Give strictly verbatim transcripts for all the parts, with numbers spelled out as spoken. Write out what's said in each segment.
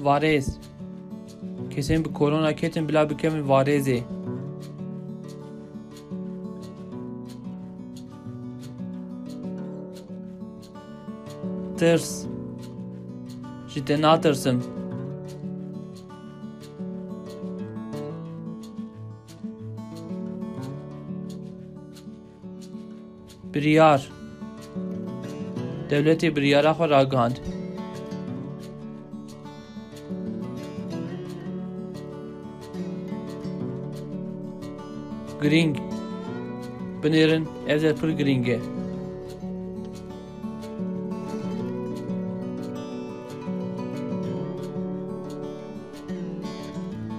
Varêz. Kesên bi korona ketin bila bikevin varêzê. Tirs. Ji te natirsim. Biryar. Dewletê biryara xwe ragihand. Girîng. Binêrin, ev der pir girîng e.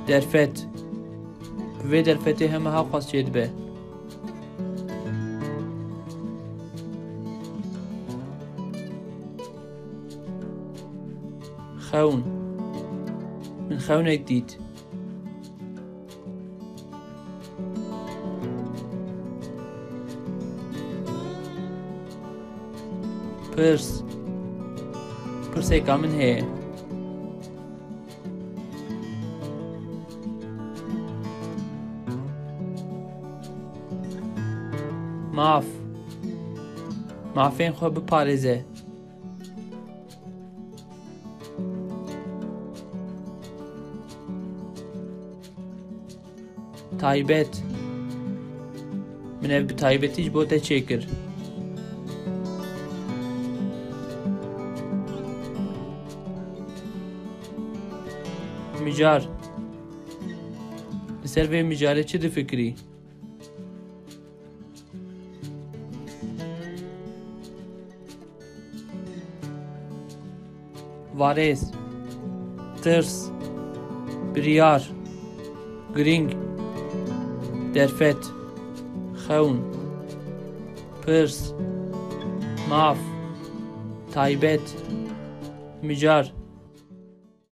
Derfet. Bi vê derfetê hema hewqas çêdibe. Xewn. Min xewnek dît. Pirs. Pirseka min heye. Maf. Mafên xwe biparêze. Taybet. Min ev bi taybetî ji bo te çêkir. Mijar. Li ser vê mijarê çi difikirî? Varêz. Tirs. Biryar. Girîng. Derfet. Xewn. Pirs. Maf. Taybet. Mijar.